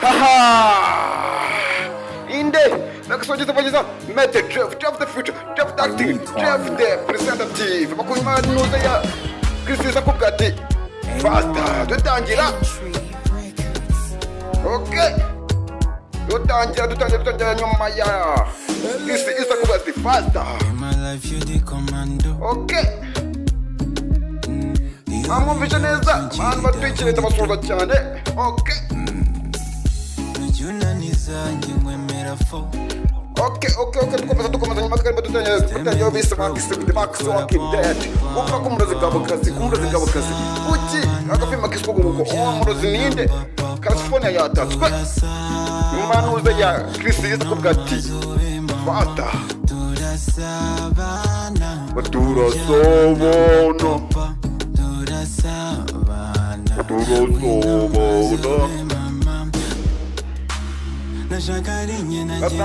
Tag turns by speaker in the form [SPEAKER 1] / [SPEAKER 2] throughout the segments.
[SPEAKER 1] Haha, inde nakasongeza bageza Mete Jeff, Jeff the future, Jeff the acting, Jeff the presentative. Bakunywa nuza ya Christisa kubwa ati faster. Dutangira, okay, dutangira, dutangira, dutangira nyuma ya Chris Isa kubwa ati faster.
[SPEAKER 2] In my life, you the commando.
[SPEAKER 1] Okay, mwamwumvishe neza, bantu batwikiriye, ndabasuhuza cyane. Okay.
[SPEAKER 2] Ujunaniza njye nkwemera fo.
[SPEAKER 1] Okay, dukomeza, dukomeza. Nyuma karimo dutangira, dutangira bise Max the Max Walking Dead. Upfa ku murozi bwa bukazi, ku murozi bwa bukazi kuki agafilma kiswe nguko. Uwo murozi ninde? California yatatswe nyuma nuze ya Chris Isa kuvuga ati fata.
[SPEAKER 2] Turasabana.
[SPEAKER 1] Turasabana.
[SPEAKER 2] Turasabana.
[SPEAKER 1] Turasabana.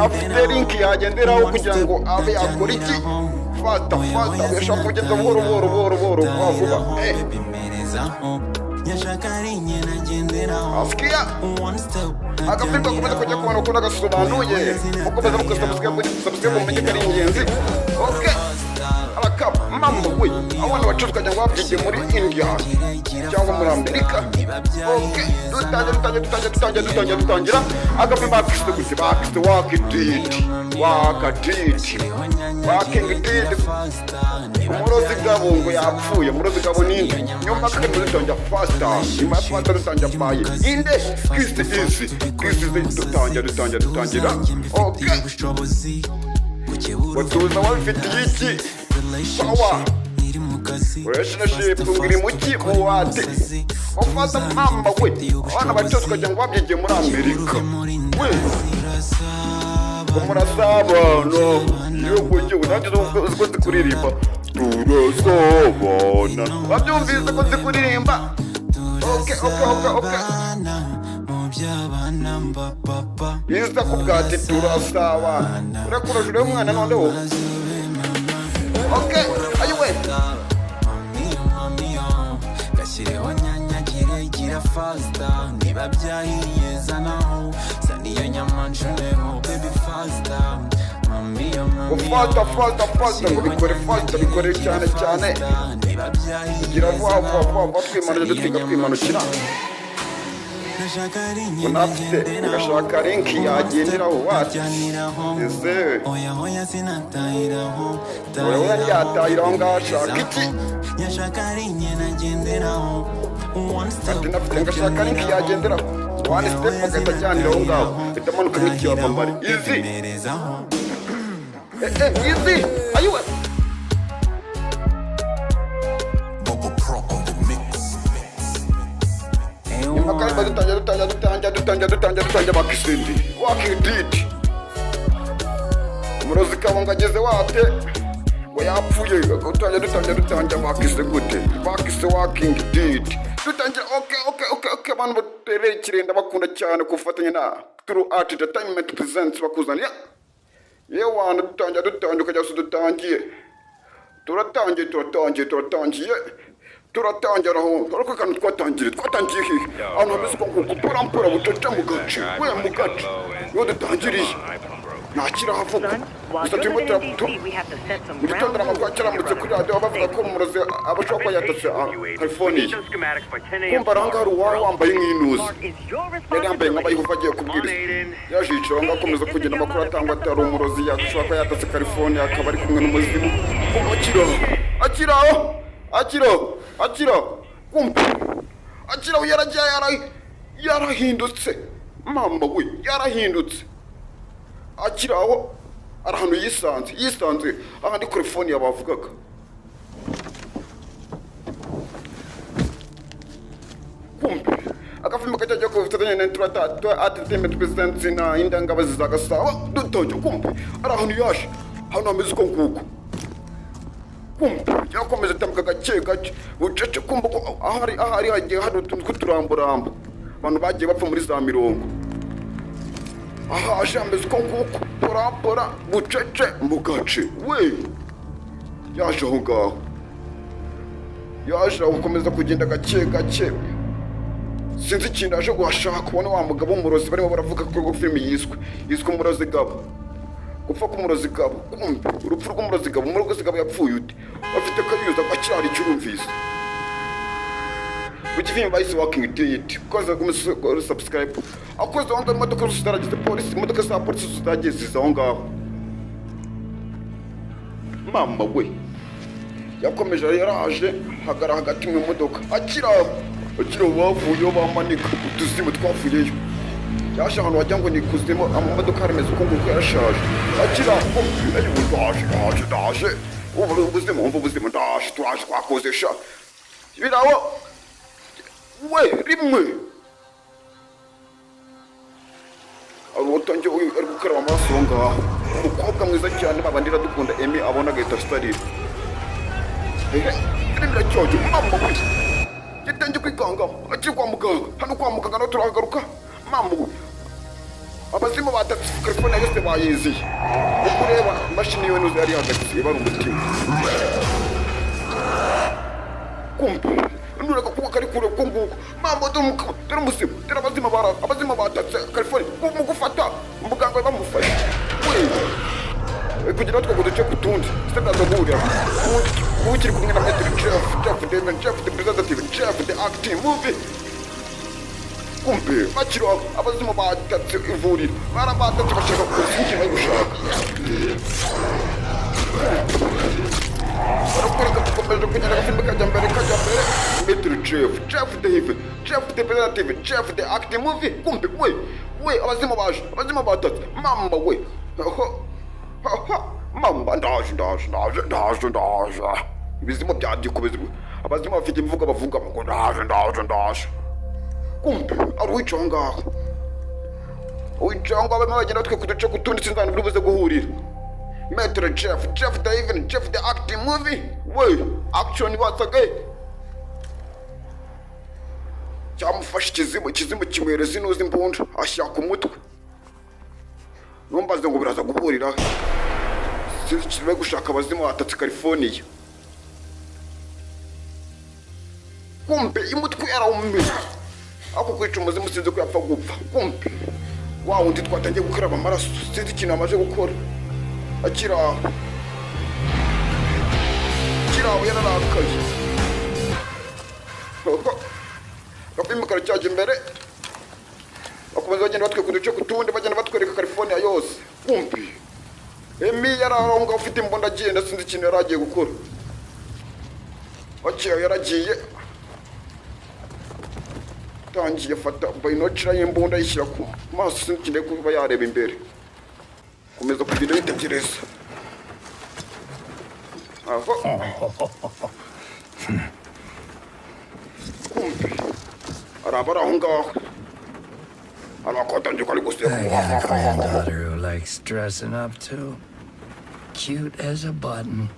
[SPEAKER 1] Afite link yagenderaho kugira ngo abe yakora iki? Fata fata, yashaka kugenda buhoro buhoro buhoro buhoro, vuba vuba. Asikia agafilm gakomeza kujya kubona ukuntu agasobanuye. Mukomeza mukoze subscribe, muri subscribe mumenye ko ari ingenzi. Okay, abakapa mama we, abana bacuruza ukagira ngo babyigiye muri India cyangwa muri Amerika. Okay, dutangira, dutangira, dutangira, dutangira, dutangira, dutangira agafilm bakiswe gute? Bakiswe Walking Dead, Walking Dead, Walking Dead. Umurozi gabo ngo yapfuye. Umurozi gabo ninde? Nyuma karimo dutangira faster, nyuma ya faster dutangira baye inde? Christ Easy, Christ Easy. Dutangira, dutangira, dutangira. Okay, watuza wabifitiye iki power relationship ngiri muki muwate ufata mama we, abana bacuruza ukagira ngo babyigiye muri Amerika we. Ngo murasabana yego yewe, nanjye uzi ko nzi kuririmba. Turasabana, wabyumvise ko nzi kuririmba. Okay. Biza kubwa ati turasabana, urakura jure umwana noneho. Okay, ayiwe.
[SPEAKER 2] Gashyireho nyanyagire gira faster, niba byahiye zanaho, zana iyo nyama nshoneho, baby, faster, mamiyo.
[SPEAKER 1] Ufata fasta fasta, ngo bikore fasta, bikore cyane cyane, gira vuba vuba vuba vuba, twimanukira, dutwika, twimanukira. Unafite ugashaka link yagenderaho wati ese
[SPEAKER 2] Oya oya, sinatahiraho.
[SPEAKER 1] Oya oya, ntiyatahira aho ngaho, ashaka iki?
[SPEAKER 2] Nyashaka ari njye nagenderaho.
[SPEAKER 1] Ati nafite ngashaka link yagenderaho, one step agahita ajyanira aho ngaho, ahita amanuka nk'ikibambari. Easy, eh eh, easy, ayiwe.
[SPEAKER 3] Bubble Pro on the mix.
[SPEAKER 1] Nyuma kandi dutangira, dutangira, dutangira, dutangira, dutangira, dutangira bakisindi Walking Dead. Umurozi kabonga ageze wate ngo yapfuye. Dutangira, dutangira, dutangira bakise gute? Bakise Walking Dead. Dutangira. Okay, abantu batereye ikirenda bakunda cyane ku bufatanye na True Art Entertainment Presents bakuzanira yewe wana. Dutangira, dutangira ukajya gusa, dutangiye, turatangiye, turatangiye, turatangiye, turatangira aho ariko kantu twatangiriye, twatangiye hehe? Ahantu hameze uko nguko, mpora bucece mu gace we, mu gace niho dutangiriye, nta kirahavuga gusa turimo mu gitondo amakuru acarambutse kuri radiyo bavuga ko umurozi aba ashobora kuba yatatse California. Kumva aho ngaho hari uwari wambaye nk'inuzi, yari yambaye nk'abayehova agiye kubwiriza, yaje yicara aho ngaho akomeza kugenda amakuru atangwa atari umurozi yashobora kuba yatatse California, akaba ari kumwe n'umuzimu. Kumva akiraho, akiraho, akiraho, akiraho, kumva akiraho, yaragiye, yarahindutse mama we, yarahindutse. Akiri aho ari ahantu yisanze, yisanze ahandi California bavugaga. Kumbe agafilme kajya ku bufatanye na Intrata Entertainment Presents na Indangabazi za Gasabo. Dutonye kumbe ari ahantu yaje, ahantu hameze uko nguko. Kumbe yakomeje atambuka gake gake bucece. Kumbe ko ahari, ahari hagiye hari utuntu tw'uturamburambo, abantu bagiye bapfa muri za mirongo. Aha aje hameze uko nguko, porapora bucece mu gace we. Yaje aho ngaho, yaje aho gukomeza kugenda gake gake. Sinzi ikintu aje guhashaka kubona wa mugabo w'umurozi barimo baravuga ko filime yiswe Umurozi Gabo, gupfa k'umurozi Gabo. Kumbe urupfu rw'umurozi Gabo, umurozi Gabo yapfuye ute? Bafite kayuza akirara icyo urumvise kuki filime bayise Walking Dead. Koza kuri subscribe akoze aho ngaho. Imodoka zose zarageze, polisi, imodoka za polisi zose zagiye ziza aho ngaho. Mama we, yakomeje yaraje hagara hagati mu modoka akiri aho, akiri aho bavuyeyo bamanika utuzimu twavuyeyo. Yaje ahantu wagira ngo ni ikuzimu, amamodoka arameze uko nguko, yarashaje. Akiri aho, ndaje, ndaje, ndaje, ubu ubuzima, wumva ubuzima, ndaje, turaje, twakozesha biraho we rimwe. Hari uwatangiye ari gukaraba amaraso aho ngaho, umukobwa mwiza cyane babandi Iradukunda Emi abona agahita asitarira. Ehe, filime iracyoje. Mama we, yatangiye kwikanga akiri kwa muganga. Hano kwa muganga naho turahagaruka. Mama we, abazimu batatse telefone yose bayiziye. Uko ureba imashini yiwe nuzo yari ihagaritse ibara umutima. Kumbe nureka kuba kari kure uko nguko. Mama, dore dore umuzimu, dore abazimu bara abazimu batatse telefone mu gufata umuganga bamufashe we kugira ngo duce ku tundi sitaza guhurira kuba ukiri kumwe na Metro Jeff, Jeff David, Jeff the President, Jeff the acting movie. Kumbe bakiri aho abazimu batatse ivuriro, barabatatse, bashaka kuza ikintu bari gushaka. Barakwereka, dukomeje kugenda, agafilime kajya mbere, kajya mbere. Metro Jeff, Jeff David, Jeff the President, Jeff the acting movie. Kumbe we we, abazimu baje, abazimu batatse. Mama we, ho ho, mama, ndaje, ndaje, ndaje, ndaje, ndaje. Ibizimu byagikubise. Abazimu bafite imvugo bavuga ngo ndaje, ndaje, ndaje. Kumbe ari uwicaye aho ngaho, uwicaye aho ngaho, barimo bagenda batwika uduce ku tundi, sinzi ahantu buri buze guhurira. Metro Jeff, Jeff the Even, Jeff the acting movie. We action once again. Cyamufashe ikizimu, ikizimu kimwereza inuzi, imbunda ashyira ku mutwe. Numbaze ngo biraza guhurira he? Sinzi ikintu bari gushaka, abazimu batatse California. Kumbe imutwe yarawumira ako kwica umuzimu, sinzi ko yapfa gupfa. Kumbe wa wundi twatangiye gukaraba amaraso, sinzi ikintu amaze gukora akiri aho, akiri aho yararakaye. Agapima karacyajya imbere, bakomeza bagenda batwika uduce ku tundi, bagenda batwereka California yose. Kumbe Emi yari aho ngaho ufite imbunda agenda, sinzi ikintu yari agiye gukora. Akiri aho yaragiye tangiye afata binocular y'imbunda ayishyira ku maso, sinzi ikintu ari kuba yareba imbere, komeza kugenda yitegereza aho. Kumbe araba ari aho ngaho arakotangiye ari guseka.
[SPEAKER 4] I got a granddaughter who likes dressing up too. Cute as a button.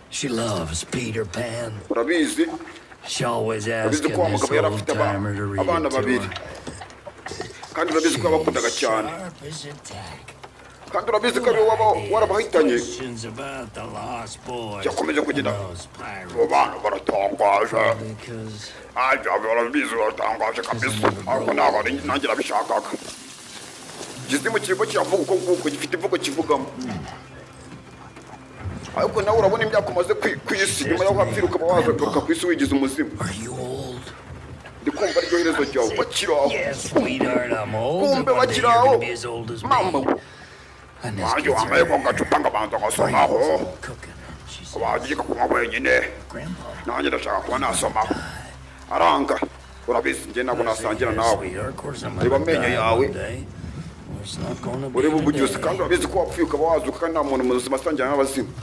[SPEAKER 4] She loves Peter Pan.
[SPEAKER 1] Urabizi.
[SPEAKER 4] She always
[SPEAKER 1] Urabizi
[SPEAKER 4] asking
[SPEAKER 1] ko wa
[SPEAKER 4] this
[SPEAKER 1] mugabo yari
[SPEAKER 4] old
[SPEAKER 1] afite
[SPEAKER 4] timer to read
[SPEAKER 1] abana
[SPEAKER 4] it to
[SPEAKER 1] babiri
[SPEAKER 4] her.
[SPEAKER 1] Kandi urabizi ko yabakundaga
[SPEAKER 4] She's
[SPEAKER 1] cyane.
[SPEAKER 4] sharp as a tack.
[SPEAKER 1] Kandi urabizi ko ariwe waba warabahitanye.
[SPEAKER 4] Questions about the lost boys
[SPEAKER 1] Yakomeje
[SPEAKER 4] and
[SPEAKER 1] kugenda
[SPEAKER 4] those
[SPEAKER 1] abo
[SPEAKER 4] pirates.
[SPEAKER 1] bana baratangaje.
[SPEAKER 4] Because
[SPEAKER 1] Ajya barabizi, baratangaje kabisa, ariko ntabwo ari nanjye nabishakaga. Ikizimu kirimo kiravuga uko nguko, gifite imvugo kivugamo. Ariko nawe urabona imyaka umaze ku isi, nyuma y'aho wapfira ukaba wazagaruka ku isi wigize umuzimu.
[SPEAKER 4] Are you old?
[SPEAKER 1] Ndi kumva ariryo herezo ryawe bakiri aho.
[SPEAKER 4] Yes, sweetheart, I'm old.
[SPEAKER 1] Kumbe
[SPEAKER 4] One day
[SPEAKER 1] bakiri
[SPEAKER 4] you're
[SPEAKER 1] aho.
[SPEAKER 4] gonna be as old as me.
[SPEAKER 1] Mama we,
[SPEAKER 4] And this
[SPEAKER 1] wanjye
[SPEAKER 4] gets
[SPEAKER 1] wambaye ko
[SPEAKER 4] her
[SPEAKER 1] gacupa ngabanza ngasomaho.
[SPEAKER 4] brains all cooking. She says,
[SPEAKER 1] Wagiye kunywa wenyine.
[SPEAKER 4] "Grandpa,
[SPEAKER 1] Nanjye ndashaka kuba nasomaho, aranga. Urabizi njye ntabwo nasangira
[SPEAKER 4] yes,
[SPEAKER 1] nawe.
[SPEAKER 4] sweetheart, of course I'm
[SPEAKER 1] Reba
[SPEAKER 4] gonna
[SPEAKER 1] amenyo
[SPEAKER 4] die
[SPEAKER 1] yawe.
[SPEAKER 4] one day. Well, it's not gonna be
[SPEAKER 1] Urebe ububyutse.
[SPEAKER 4] today.
[SPEAKER 1] Kandi urabizi ko wapfuye ukaba wazuka, kandi nta muntu muzima asangira n'abazimu.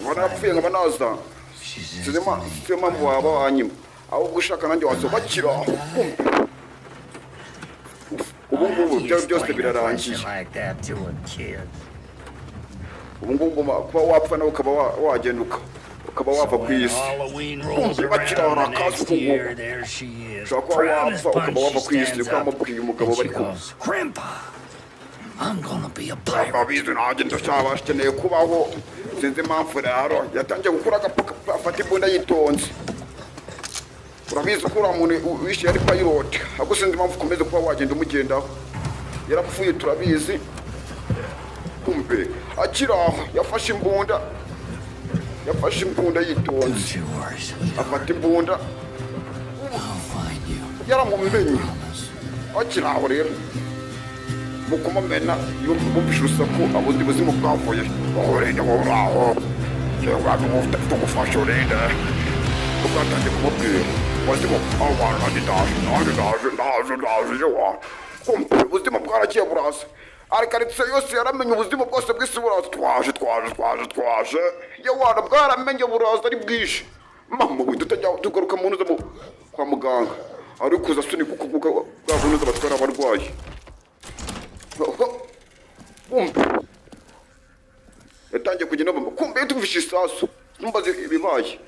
[SPEAKER 1] Nkaba narapfuye nkaba naza.
[SPEAKER 4] She says
[SPEAKER 1] Sinzi
[SPEAKER 4] to me,
[SPEAKER 1] siyo mpamvu waba wanyima, ahubwo ushaka nanjye wasoma bakira aho. Kumbe ubu ngubu
[SPEAKER 4] "How do you
[SPEAKER 1] ibyawe byose
[SPEAKER 4] explain a
[SPEAKER 1] birarangiye.
[SPEAKER 4] question like that to a kid?"
[SPEAKER 1] Ubu ngubu ugomba kuba wapfa nawe ukaba wagenda ukaba wava
[SPEAKER 4] So
[SPEAKER 1] ku
[SPEAKER 4] when
[SPEAKER 1] isi.
[SPEAKER 4] Halloween rolls
[SPEAKER 1] Kumbe bakira
[SPEAKER 4] around the
[SPEAKER 1] arakaza
[SPEAKER 4] next
[SPEAKER 1] uku nguku.
[SPEAKER 4] year, there she is.
[SPEAKER 1] Ushobora kuba
[SPEAKER 4] Proud as
[SPEAKER 1] wapfa ukaba
[SPEAKER 4] punch,
[SPEAKER 1] wava
[SPEAKER 4] she
[SPEAKER 1] ku isi
[SPEAKER 4] stands
[SPEAKER 1] kuko
[SPEAKER 4] up
[SPEAKER 1] wamubwiye umugabo
[SPEAKER 4] and she
[SPEAKER 1] bari kumwe.
[SPEAKER 4] goes, "Grandpa, I'm gonna be a pirate."
[SPEAKER 1] Abizi nanjye ndacyabakeneye kubaho, sinzi impamvu. Rero yatangiye gukura agapfuka, afata imbunda yitonze. Urabizi ko uriya muntu wishe yari pilot, ahubwo sinzi impamvu ukomeza kuba wagenda umugendaho. Yarapfuye, turabizi. Kumbe akiri aho yafashe imbunda, yafashe imbunda yitonze.
[SPEAKER 4] Don't you worry, sweetheart.
[SPEAKER 1] Afata imbunda.
[SPEAKER 4] I'll find you.
[SPEAKER 1] Yaramumenye.
[SPEAKER 4] Promise.
[SPEAKER 1] Akiri aho rero, mu kumumena bumvishe urusaku, abundi buzima bwavuye. Urinde, wowe uraho, tugufasha, urinde. Bwatangiye kumubwira ubuzima aho bantu, nanjye ndaje, nanjye ndaje, ndaje, ndaje yewa. Kumbe ubuzima bwaragiye buraza, arikaritsiye yose yaramenye, ubuzima bwose bw'isi buraza, twaje, twaje, twaje, twaje yewana. Bwaramenye, buraza ari bwinshi. Mama we, tutajya tugaruka mu ntuza kwa muganga, ari kuza asunika ukuboko bwa bunuza batwara abarwayi. Kumbe yatangiye kugenda bamba. Kumbe tumvishe isasu, numbaze ibibaye.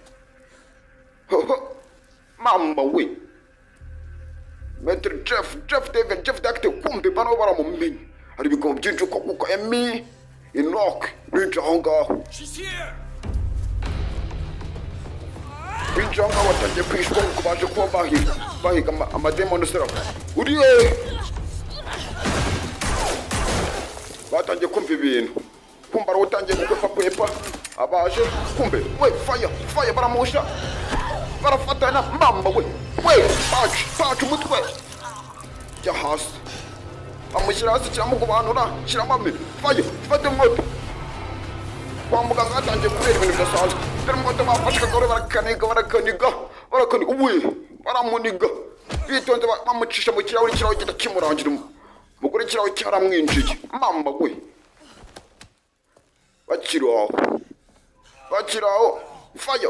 [SPEAKER 1] Mama we, Maître Jeff, Jeff David, Jeff Dacte. Kumbe bano baramumenye, hari ibigabo byinshi uko kuko Emi Enoch binjiye aho ngaho.
[SPEAKER 4] She's here!
[SPEAKER 1] Binjiye aho ngaho, batangiye kwishwa kuko baje kuba bahiga amademoni serafu uri hehe. Batangiye kumva ibintu, kumva ari utangiye gukwepa kwepa abaje. Kumbe we, fire, fire, baramusha, barafatana. Mama we, we paci paci, umutwe jya hasi, amushyira hasi, kiramugobanura, kiramamira. Fire, fata inkota. Kwa muganga hatangiye kubera ibintu bidasanzwe. Dore umugoto bafashe akagore, barakaniga, barakaniga, barakaniga ubuye, baramuniga bitonze, bamucisha mu kirahuri, ikirahuri gihita kimurangira. Umugore ikirahuri cyaramwinjiye. Mama we, bakiri aho, bakiri aho, fire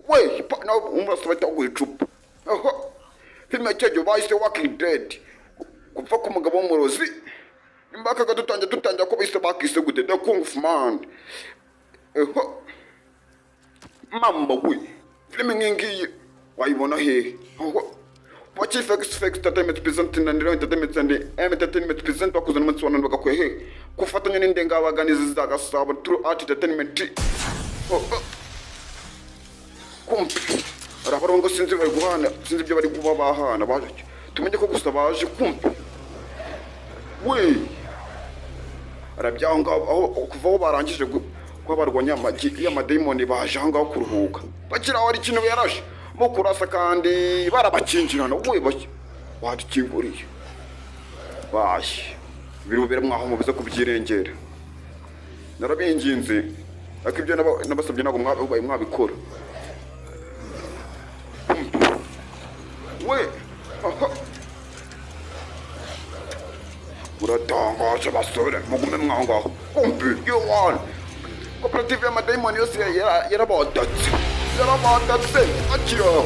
[SPEAKER 1] we, nawe umurasa bahita baguha icupa. Aho filime cyejo bahise Walking Dead, gupfa k'umugabo w'umurozi. Imbakaga dutangira, dutangira ko bise bakise gute? The Kung Fu Man. Eho, mama we, filime nk'iyi wayibona hehe? Aho Waki Fex Fex Entertainment present na Ndero Entertainment and M Entertainment present, bakuze n'umunsi wa none bagakwiye he kufatanya n'indengabaganizi za Gasabo True Art Entertainment. Oh, oh. Kumva arabarongo ngo sinzi bari guhana, sinzi ibyo bari kuba bahana, baje tumenye ko gusa baje. Kumva we, arabyanga aho kuva aho barangije kuba barwanya amagi y'amadayimoni, baje aho ngaho kuruhuka. Bakiri aho hari ikintu yarashe mu kurasa, kandi barabakingirana. We, badukinguriye, baje birubera mwaho mubize kubyirengera. Narabinginze, ariko ibyo nabasabye ntabwo mwabaye mwabikora. We, aha. Muratangaje basore, mugume mwangaho. Kumbi yowana, koperative y'amadayimoni yose yarabatatse, yarabatatse. Bakiri aho,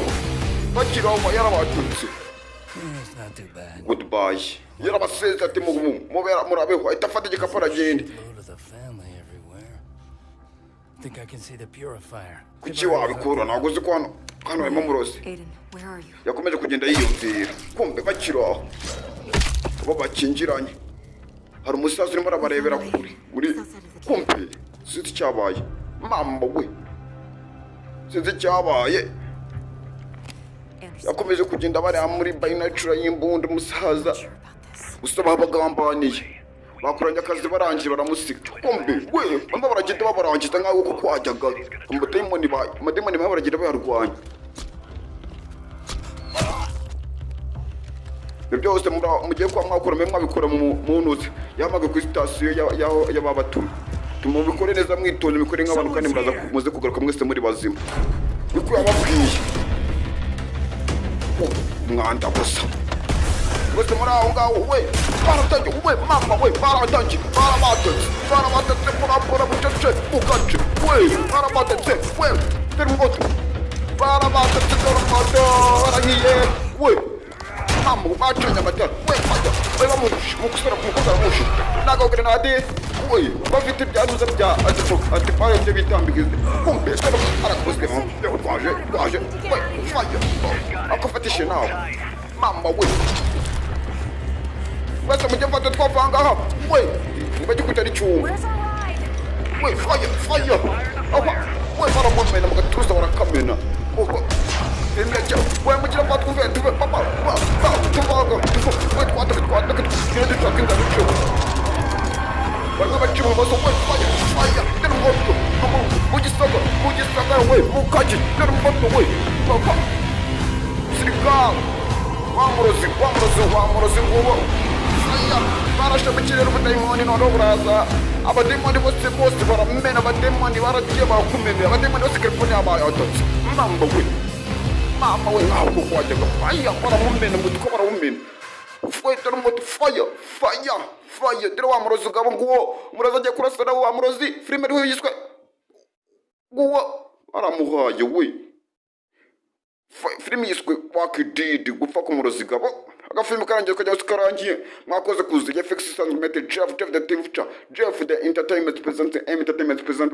[SPEAKER 1] bakiri aho, yarabatutse.
[SPEAKER 4] It's not too bad.
[SPEAKER 1] Goodbye, yarabaseze ati mubera murabeho. Ahita afata igikapu aragenda.
[SPEAKER 4] Load of the family everywhere. Think I can see the purifier.
[SPEAKER 1] Kuki wabikura? Ntabwo uzi ko hano harimo umurozi?
[SPEAKER 5] Aiden, where are you?
[SPEAKER 1] Yakomeje kugenda yiyumvira. Kumbe bakiri aho bo bakingiranye, hari umusaza urimo arabarebera kure muri. Kumbe sinzi icyabaye. Mama we, sinzi icyabaye.
[SPEAKER 5] Anderson,
[SPEAKER 1] Yakomeje kugenda bareba muri binocular y'imbunda umusaza.
[SPEAKER 5] sure about this.
[SPEAKER 1] Gusa babagambaniye, bakoranye akazi barangiye baramusiga. Kumbe we, bamwe baragenda babarangiza nk'aho kuko wajyaga amadayimoni amadayimoni bamwe baragenda bayarwanya. Ibyo byose mugiye kuba mwakora, mube mwabikora mu ntuzi yamaga kuri sitasiyo y'ababatumye. Mubikore neza mwitonze, mubikore nk'abantu, kandi muraza muze kugaruka mwese muri bazima, niko yababwiye. Umwanda gusa mwese muri aho ngaho. We, baratangiye. We, mama we, baratangiye, barabatatse, barabatatse, murapora bucece mu gace. We, barabatatse. We, dore umugozi, barabatatse, dore umugozi barahiye. We, mama, bacanye amatara. We, bajya we bamushe mu gusara aramushe ntabwo grenade. We, bafite ibyanuza bya antifire, ibyo bitambika. Kumbe arakozwe, twaje, twaje. We, fire, akafatishe nawe. Mama we, mwese mujye mfata twavanga aha. We, nibajye kutari icyumba.
[SPEAKER 5] Where's our ride?
[SPEAKER 1] We, fire, fire, aha. We, baramumena mu gatuza, barakamena. Oho. Filime cyo we mugira ngo twumve tuve papa pa pa tuvaga tuva we twataka twataka tugire dushaka inda duce bamwe baca ibumoso we. Fire, fire, dore umuhoto mu gisaga, mu gisagara we, mu kaki. Dore umuhoto we, papa sirikari. Wa murozi, wa murozi, wa murozi nguwo. Fire, barashe mu kirere ubudayimoni. Noneho buraza, abadayimoni bose bose baramena. Abadayimoni baragiye barakumena, abadayimoni bose. California bayatatse. Mama we, mama we, nkaho kuko wajyaga. Fire, baramumena umutwe, barawumena. Fire, dore umuti. Fire, fire, fire. Dore wa murozi ugabo nguwo. Umurozi agiye kurasa nawe wa murozi. Filime ariho yiswe nguwo, aramuhaye we. Filime yiswe Walking Dead, gupfa k'umurozi gabo. Agafilime karangiye, kajya karangiye. Mwakoze kuza FX isanzwe mete Jeff, Jeff the TV, Jeff the Entertainment Present, M Entertainment Present.